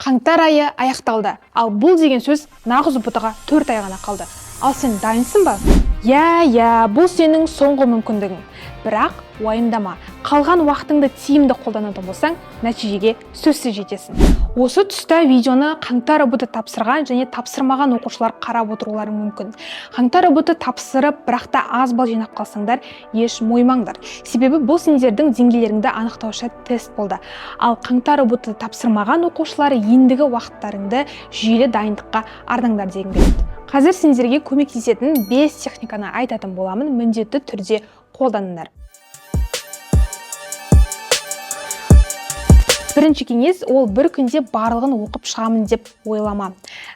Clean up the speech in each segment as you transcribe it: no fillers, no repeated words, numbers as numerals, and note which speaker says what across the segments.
Speaker 1: Қаңтар айы аяқталды. Ал бұл деген сөз, нағыз ҰБТ-ға 4 ай ғана қалды. Ал сен дайынсың ба? Иә, бұл сенің соңғы мүмкіндігің. Бірақ уайымдама, қалған уақытыңды тиімді қолданатын болсаң, нәтижеге сөзсіз жетесің. Осы тұста видеоны қаңтар ҰБТ тапсырған және тапсырмаған оқушылар қарап отырулары мүмкін. Қаңтар ҰБТ тапсырып, бірақ та аз балл жинап қалсаңдар, еш мойымаңдар. Себебі бұл сендердің деңгейлеріңді анықтаушы тест болды. Ал қаңтар ҰБТ тапсырмаған оқушылар, ендігі уақыттарыңды жүйелі дайындыққа арнаңдар дегім келеді. Қазір сендерге көмектесетін 5 техниканы айтатын боламын, міндетті түрде қолданыңдар. Бірінші кеңес: ол бір күнде барлығын оқып шығамын деп ойлама.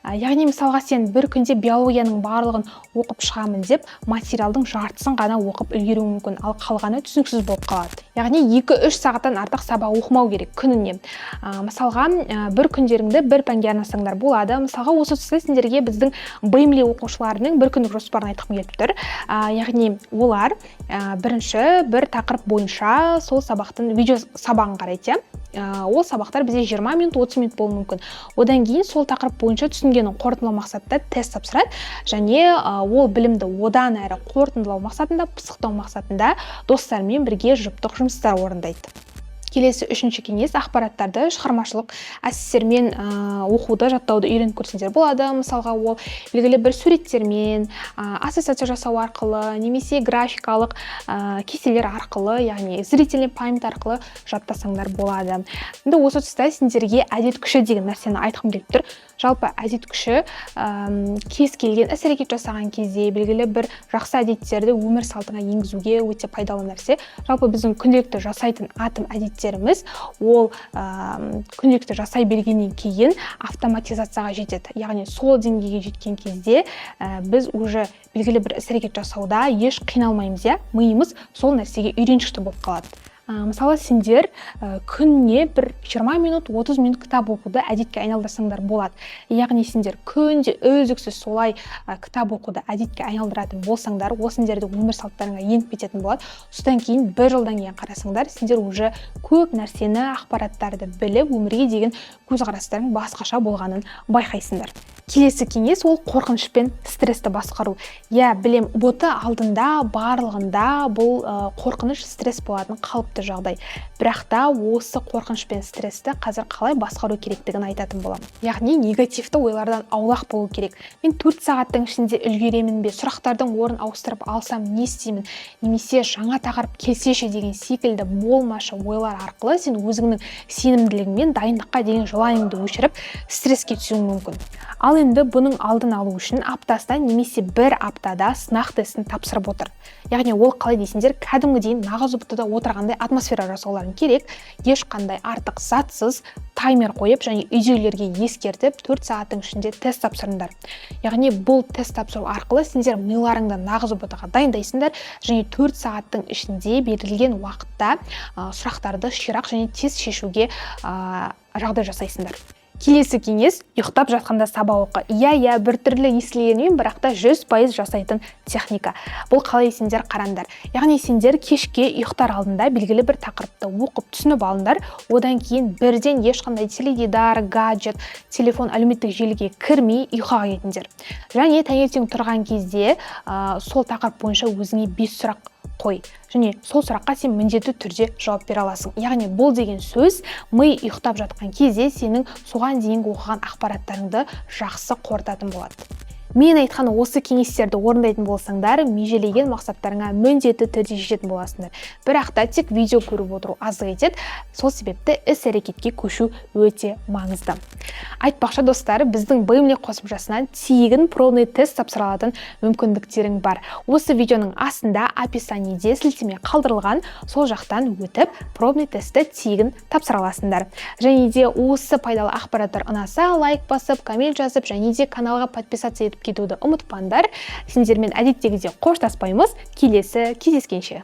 Speaker 1: Яғни, мысалға, сен бір күнде биологияның барлығын оқып шығамын деп, материалдың жартысын ғана оқып үлгеруің мүмкін, ал қалғаны түсініксіз болып қалады. Яғни 2-3 сағаттан артық сабақ оқымау керек күніне. Мысалға, бір күндеріңді бір пәнге арнасаңдар болады. Мысалға, осы тұста сендерге біздің Беймли оқушыларының бір күндік жоспарын айтқым келіп тұр. Яғни олар бірінші бір тақырып бойынша сол сабақтың видео сабағын қарайды, иә. Ол сабақтар бізде 20 минут, 30 минут болуы мүмкін. Одан кейін сол тақырып бойынша түсінгенін қорытындылау мақсатында тест тапсырады және ол білімді одан әрі қорытындылау мақсатында, пысықтау мақсатында достарымен бірге жұптық жұмыстар орындайды. Келесі, үшінші кеңес: ақпараттарды шығармашылық әдістермен оқуды, жаттауды үйреніп көрсеңдер болады. Мысалға, ол белгілі бір суреттермен ассоциация жасау арқылы немесе графикалық кестелер арқылы, яғни зрительный память арқылы жаттасаңдар болады. Енді осы тұста сендерге әдет күші деген нәрсені айтқым келіп тұр. Жалпы, әдет күші кез келген іс әрекет жасаған кезде белгілі бір жақсы әдеттерді өмір салтыңа енгізуге өте пайдалы нәрсе. Жалпы, біздің күнделікті жасайтын атом әдеттеріміз, ол күнделікті жасай бергеннен кейін автоматизацияға жетеді. Яғни сол деңгейге жеткен кезде біз уже белгілі бір іс әрекет жасауда еш қиналмаймыз, иә, миымыз сол нәрсеге үйреншікті болып қалады. Мысалы, сендер күніне бір 20 минут, 30 минут кітап оқуды әдетке айналдырсаңдар болады. Яғни сендер күнде үздіксіз солай кітап оқуды әдетке айналдыратын болсаңдар, ол сендердің өмір салттарыңа еніп кететін болады. Содан кейін бір жылдан кейін қарасаңдар, сендер уже көп нәрсені, ақпараттарды біліп, өмірге деген көзқарастарың басқаша болғанын байқайсыңдар. Келесі кеңес: ол қорқыныш пен стрессті басқару. Иә, білем, ҰБТ алдында барлығында бұл қорқыныш, стресс болатын қалыпты жағдай. Бірақ та осы қорқыныш пен стрессті қазір қалай басқару керектігін айтатын боламын. Яғни негативті ойлардан аулақ болу керек. Мен 4 сағаттың ішінде үлгеремін бе, сұрақтардың орнын ауыстырып алсам, не істеймін немесе жаңа тақырып келсе ше деген секілді болмашы ойлар арқылы сен өзіңнің сенімділігің мен дайындыққа деген желаниеңді өшіріп, стресске түсуің мүмкін. Ал енді бұның алдын алу үшін аптасына немесе бір аптада сынақ тестін тапсырып отыр. Яғни ол қалай дейсіңдер, кәдімгідей нағыз ҰБТ да отырғандай атмосфера жасауларың керек. Ешқандай артық затсыз, таймер қойып және үйдегілерге ескертіп, 4 сағаттың ішінде тест тапсырыңдар. Яғни бұл тест тапсыру арқылы сендер миларыңды нағыз ҰБТ ға дайындайсыңдар және 4 сағаттың ішінде берілген уақытта сұрақтарды ширақ және тез шешуге жағдай жасайсыңдар. Келесі кеңес: ұйықтап жатқанда сабақ оқы. Иә, біртүрлі естілгенімен, бірақ та 100% жасайтын техника. Бұл қалай сендер қараңдар. Яғни сендер кешке ұйықтар алдында белгілі бір тақырыпты оқып, түсініп алыңдар. Одан кейін бірден ешқандай теледидар, гаджет, телефон, әлеуметтік желіге кірмей, ұйқыға кетіңдер. Және таңертең тұрған кезде сол тақырып бойынша өзіңе бес сұрақ қой және сол сұраққа сен міндетті түрде жауап бере аласың. Яғни бұл деген сөз, ми ұйықтап жатқан кезде сенің соған дейінгі оқыған ақпараттарыңды жақсы қорытатын болады. Мен айтқан осы кеңестерді орындайтын болсаңдар, межелеген мақсаттарыңа міндетті түрде жететін боласыңдар. Бірақ та тек видео көріп отыру аздық етеді, сол себепті іс әрекетке көшу өте маңызды. Айтпақшы, достар, біздің Беймли қосымшасынан тегін пробный тест тапсыра алатын мүмкіндіктерің бар. Осы видеоның астында, описаниеде сілтеме қалдырылған, сол жақтан өтіп, пробный тестті тегін тапсыра аласыңдар. Және де осы пайдалы ақпараттар ұнаса, лайк басып, коммент жазып және де каналға подписаться етіп кетуді ұмытпаңдар. Сендермен әдеттегідей қоштаспаймыз, келесі кездескенше.